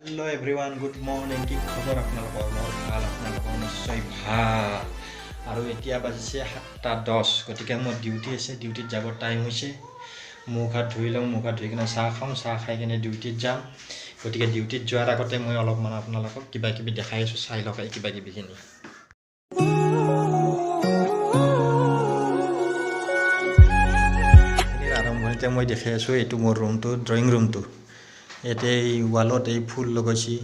Hello' everyone, good morning. কি খবৰ আপোনালোকৰ? মোৰ ভাল, আপোনালোকৰ নিশ্চয় ভাল। আৰু এতিয়া বাজিছে 7:10, গতিকে মোৰ ডিউটি আছে, ডিউটিত যাব টাইম হৈছে। মুখ হাত ধুই লওঁ, মুখ হাত ধুই কিনে চাহ খাওঁ, চাহ খাই কিনে ডিউটিত যাম। গতিকে ডিউটিত যোৱাৰ আগতে মই অলপমান আপোনালোকক কিবা কিবি দেখাই আছোঁ, চাই লওক এই কিবা কিবিখিনি। আৰম্ভণিতে মই দেখাই আছোঁ এইটো মোৰ ৰুমটো, ড্ৰয়িং ৰুমটো। ইয়াতে এই ৱালত এই ফুল লগাইছে,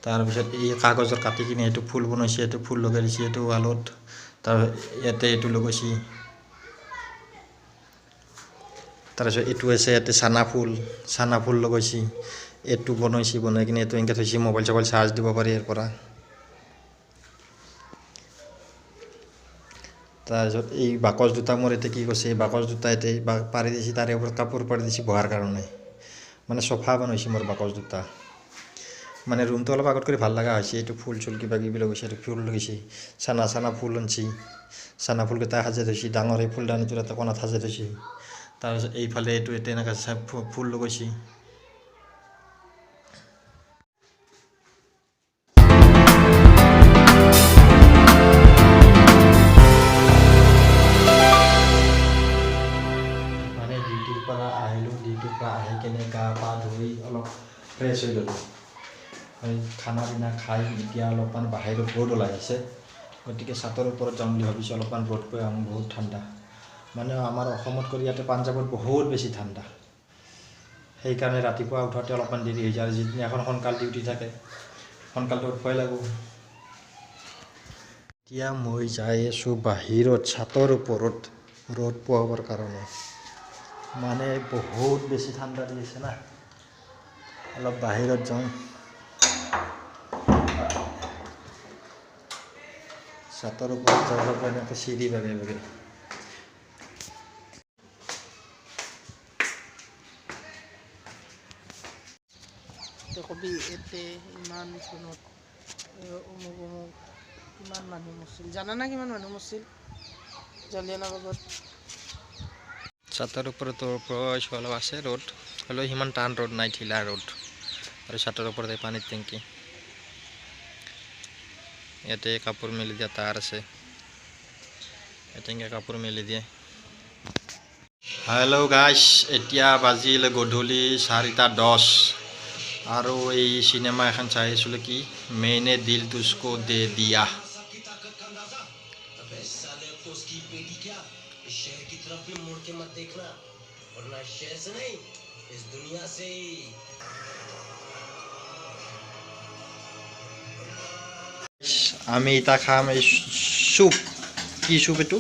তাৰপিছত এই কাগজৰ কাটি কিনে এইটো ফুল বনাইছে, এইটো ফুল লগাই দিছে এইটো ৱালত। তাৰ ইয়াতে এইটো লগাইছে। তাৰপিছত এইটো আছে ইয়াতে চানা ফুল, চানা ফুল লগাইছে। এইটো বনাইছে, বনাই কিনে এইটো এনেকৈ থৈছে, মোবাইল চবাইল চাৰ্জ দিব পাৰি ইয়াৰ পৰা। তাৰপিছত এই বাকচ দুটা মোৰ এতিয়া কি কৈছে, এই বাকচ দুটা এতিয়া পাৰি দিছে, তাৰে ওপৰত কাপোৰ পাৰি দিছে বহাৰ কাৰণে, মানে চফা বনাইছে মোৰ বাকচ দুটা। মানে ৰুমটো অলপ আগত কৰি ভাল লগা হৈছে। এইটো ফুল চুল কিবা কিবি লগাইছে, এইটো ফুল লগাইছে, চানা চানা ফুল আনছি, চানা ফুলকেইটা সাজাই থৈছে, ডাঙৰ এই ফুলদানিটোৰ এটা কোণাত সাজাই থৈছে। তাৰপিছত এইফালে এইটো এতিয়া এনেকৈ ফুল লগাইছে। মানে ডিউটিৰ পৰা আহিলোঁ, ডিউটিৰ পৰা আহি কেনে গা পা ধুই অলপ ফ্ৰেছ হৈ ল'লোঁ, খানা পিনা খাই এতিয়া অলপমান বাহিৰত ৰ'দ ওলাই আছে, গতিকে ছাতৰ ওপৰত যাম বুলি ভাবিছোঁ। অলপমান ৰ'দ পই আহোঁ, বহুত ঠাণ্ডা। মানে আমাৰ অসমত কৰি ইয়াতে পাঞ্জাৱত বহুত বেছি ঠাণ্ডা, সেইকাৰণে ৰাতিপুৱা উঠোঁতে অলপমান দেৰি হৈ যায়। আৰু যিদিনাখন সোনকাল ডিউটি থাকে সোনকালতে উঠিবই লাগিব। এতিয়া মই যাই আছোঁ বাহিৰত ছাতৰ ওপৰত ৰ'দ পোৱাবৰ কাৰণে, মানে বহুত বেছি ঠাণ্ডা দি আছে না, অলপ বাহিৰত যাওঁ। ছাতৰ ওপৰত যাব লাগিব এনেকৈ চিৰি বাগে বাগে। কবি এতে ইমান চনত অমুক অমুক কিমান মানুহ মৰছিল জানা না? কিমান মানুহ মৰছিল জালিয়ানাবাগত? ছাতৰ ওপৰত অলপ আছে ৰ'দ, হ'লেও সিমান টান ৰ'দ নাই, ঢিলা ৰ'দ। আৰু ছাতৰ ওপৰত এই পানীৰ টেংকি, ইয়াতে কাপোৰ মেলি দিয়া তাঁৰ আছে, ইয়াতে এনেকৈ কাপোৰ মেলি দিয়ে। হেল্ল' গাইছ, এতিয়া বাজিল গধূলি 4:10 আৰু এই চিনেমা এখন চাই আছিলোঁ, কি মেইনে দিল তুজকো দে দিয়া। আমি এতিয়া খাম এই চুপ। কি চুপ এইটো?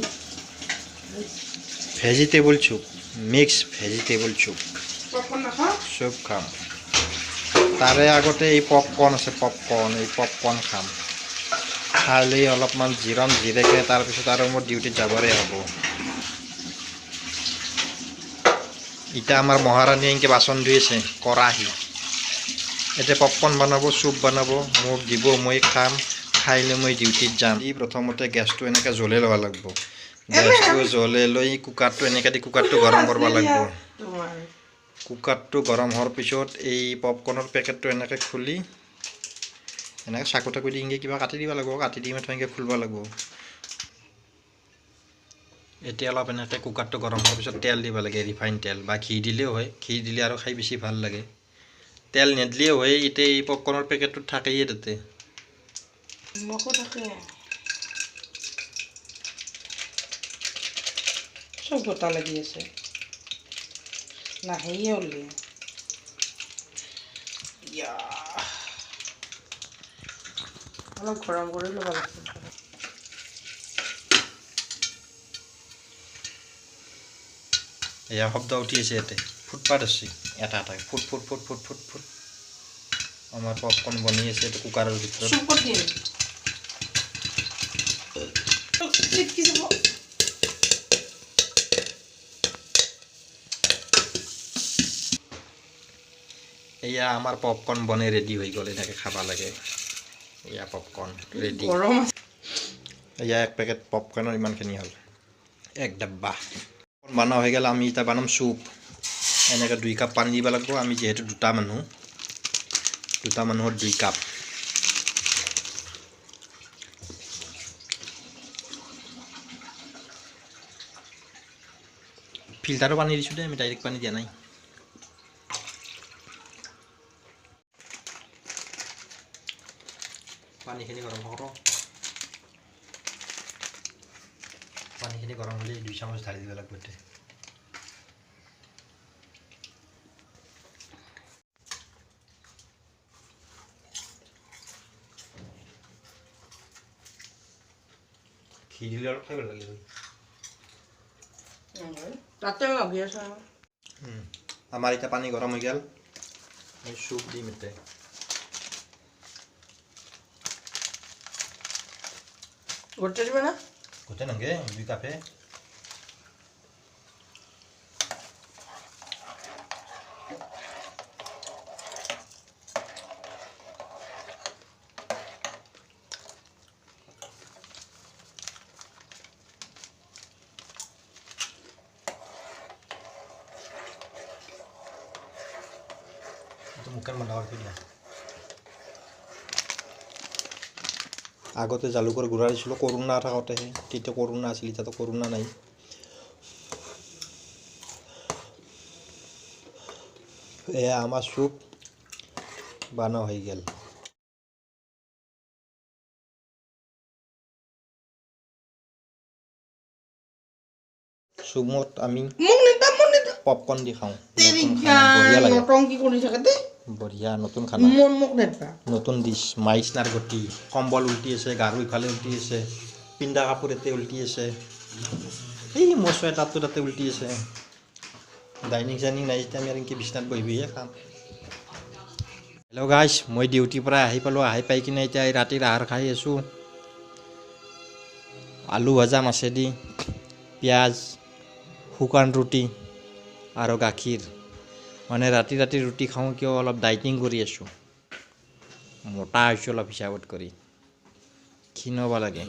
Vegetable soup, mix vegetable soup. Soup খাম। তাৰে আগতে এই পপকৰ্ণ আছে, পপকৰ্ণ, এই পপকৰ্ণ খাম। খাই লৈ অলপমান জিৰাম, জিৰাই কিনে তাৰপিছত আৰু মোৰ ডিউটিত যাবৰে হ'ব। এতিয়া আমাৰ মহাৰাণীয়ে এনেকৈ বাচন ধুই আছে, কৰাহী। এতিয়া পপকৰ্ণ বনাব, চুপ বনাব, মোক দিব, মই খাম। খাই লৈ মই ডিউটিত যাম। ই প্ৰথমতে গেছটো এনেকৈ জ্বলাই ল'ব লাগিব। গেছটো জ্বলাই লৈ কুকাৰটো এনেকৈ দি কুকাৰটো গৰম কৰিব লাগিব। কুকাৰটো গৰম হোৱাৰ পিছত এই পপকৰ্ণৰ পেকেটটো এনেকৈ খুলি এনেকৈ চাকু তাকু দি এনেকৈ কিবা কাটি দিব লাগিব, কাটি দি মাত্ৰ এনেকৈ খুলিব লাগিব। এতিয়া অলপ এনেকৈ কুকাৰটো গৰম হোৱাৰ পিছত তেল দিব লাগে, ৰিফাইন তেল বা ঘি দিলেও হয়। ঘি দিলে আৰু খাই বেছি ভাল লাগে। তেল নিদিলেও হয়, এতিয়া এই পপকৰ্ণৰ পেকেটটোত থাকেই তাতে। চব গোটা লাগি আছে নাহেয়ে ওলি। অলপ গৰম কৰি ল'ব লাগিছিল। এয়া শব্দ উঠি আছে ইয়াতে, ফুটপাত আছে এটা এটা foot foot foot foot foot foot. আমাৰ পপকৰ্ণ বনি আছে এইটো কুকাৰৰ ভিতৰত। এয়া আমাৰ পপকৰ্ণ বনাই ৰেডি হৈ গ'ল, এনেকৈ খাব লাগে। এয়া পপকৰ্ণ ৰেডি। এয়া এক পেকেট পপকৰ্ণৰ ইমানখিনি হ'ল, এক ডাব্বা বনোৱা হৈ গ'ল। আমি এতিয়া বনাম চুপ। এনেকৈ 2 কাপ পানী দিব লাগিব, আমি যিহেতু দুটা মানুহ। দুটা মানুহৰ 2 কাপ। ফিল্টাৰৰ পানী দিছোঁ দেই, আমি ডাইৰেক্ট পানী দিয়া নাই। পানীখিনি গৰম কৰোঁ, পানীখিনি গৰম হ'লে 2 চামুচ ঢালি দিব লাগিব ইয়াতে। ঘি দিলে অলপ খাই ভাল লাগিব। তাতে লাগি আছে। আমাৰ এতিয়া পানী গৰম হৈ গ'ল, আমি চুপ দিম এতিয়া। গোটেই দিবা না? গোটেই নালাগে, 2 কাপে। মুখখন বন্ধ কৰি থৈ দিয়া। আগতে জালুকৰ গুড়া দিছিলোঁ কৰোণা থাকোঁতেহে, তেতিয়া কৰোণা আছিল, এতিয়াতো কৰোণা নাই। এয়া আমাৰ চুপ বনোৱা হৈ গ'ল। চুপত আমি পপকৰ্ণ দি খাওঁ, বঢ়িয়া লাগে। বঢ়িয়া নতুন খানা, নতুন ডিছ। মাইচনাৰ গতি, কম্বল উল্টি আছে, গাৰু ইফালে উল্টি আছে, পিন্ধা কাপোৰ ইয়াতে উল্টি আছে, এই মোৰ চুৱেটাৰটো তাতে উল্টি আছে। ডাইনিং চাইনিং নাই যেতিয়া আমি আৰু এনেকৈ বিচনাত বহি বহিয়ে খাম। হেল্ল' গাইছ, মই ডিউটিৰ পৰা আহি পালোঁ। আহি পাই কিনে এতিয়া ৰাতিৰ আহাৰ খাই আছোঁ। আলু ভজা মাছেদি, পিঁয়াজ, শুকান ৰুটি আৰু গাখীৰ। মানে ৰাতি ৰাতি ৰুটি খাওঁ কিয়, অলপ ডাইটিং কৰি আছোঁ, মোটা হৈছোঁ অলপ হিচাপত কৰি, ক্ষীণ হ'ব লাগে।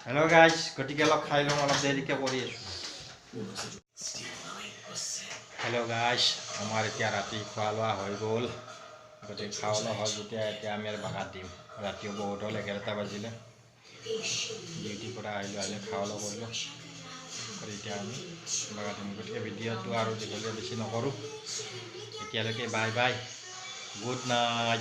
হেল্ল' গাইছ, গতিকে অলপ খাই লওঁ, অলপ দেৰিকৈ কৰি আছোঁ। হেল্ল' গাইছ, আমাৰ এতিয়া ৰাতি খোৱা লোৱা হৈ গ'ল। গতিকে খোৱা লোৱা হ'ল যেতিয়া এতিয়া আমি আৰু বাগাত দিম। ৰাতিও বহুত হ'ল, 11টা বাজিলে। ডিউটিৰ পৰা আহিলোঁ, আহিলে খোৱা লোৱা কৰিলোঁ, কৰি এতিয়া আমি বাগাত দিম। গতিকে ভিডিঅ'টো আৰু দীঘলীয়া বেছি নকৰোঁ এতিয়ালৈকে। Bye bye, good night.